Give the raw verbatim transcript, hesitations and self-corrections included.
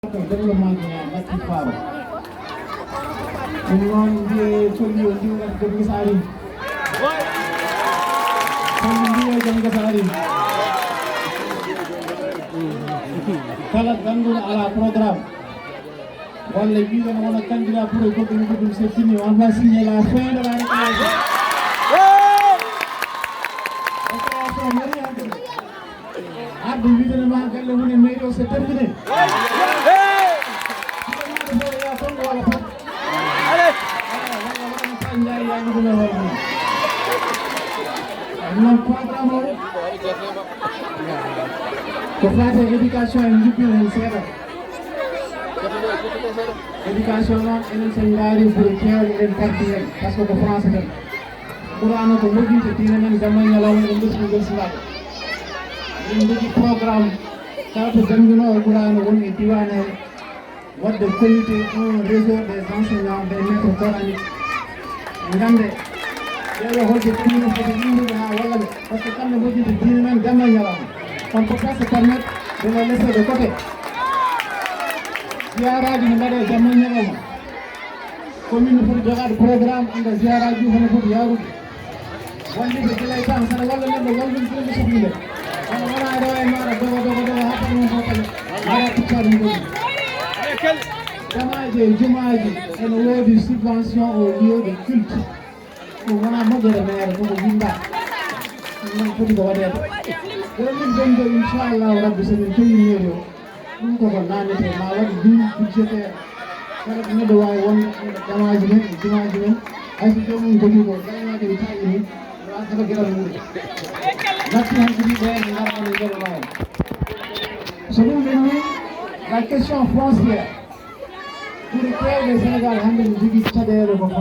Ko développement ji haa mbaɗti faaro. Ɗum noon, mbiye colli o ndiwrat jom ngesa ari. Colli mbiye jom ngesa ari. Kala ganduɗo ala programme, walla wiɗo no wona candidat pour e goɗɗum goɗɗum, c'est fini, on va signer la fin de la récréation. Récréation mari hande. Arde wiidene ma galle mum e mairie o, c'est terminé. Walla walla walla tan njaari yaani ɗum e hoore mum. Ɗum noon programme o ko faati e éducation, en njubbino heen seeɗa. Éducation noon, enen so en ndaari gure keewɗe eɗen parti heen, par ce que ko français tan. Qur'aana ko moƴƴinta diine men, jamma e ñalawma eɗen ɓesdi belsinaaɓe. Eɗen njogii programme kala to jannginoowo Qur'aana woni e diiwaan he, waɗde comité, un réseau des enseignants, des maîtres coraniques. Ngannde ɓeeɗo holto commune foti iwrude haa walla ɓe, par ce que kamɓe moƴƴinta diine men jamma e ñalawma. On ne peut pas se permettre de les laisser de côté. Ziyaaraaji ne mbaɗee jamma e ñalawma. Commune no foti jogaade programme, annda ziyaaraaji ɗi hono foti yaarude. Wallitde gila e tan, saɗa walla neɗɗo, wallude ɗum ɓe sohli nde. Kono wona rewa e maaɗa, dogo, dogo, dogo, haa tan ɗum fof kadi. Mbaɗa ticcaade ɗum ɗum. Jamaaji e jumaaji, ene woodi subvention au lieu de culte. Ɗum wona moƴƴere maire, ɗum ko winnda. Ɗum noon foti ko waɗeede. Deux mille vingt-deux, inchallahu rabbi, so min kewi mairie o, ɗum koko naanetee, ma waɗ ligne budgétaire. Kala ko neɗɗo waawi wonde, annda jamaaji men e jumaaji men, hay so joomum jogii ko, gaynaaɓe ne taƴi ni, waɗa kala geɗal mum. Natti han kadi ɓe ne ngara ne njoɓa lawol. So ɗum ɓenni, la question foncière. Ɓuri keewde Sénégal hannde ne jogii caɗeele ko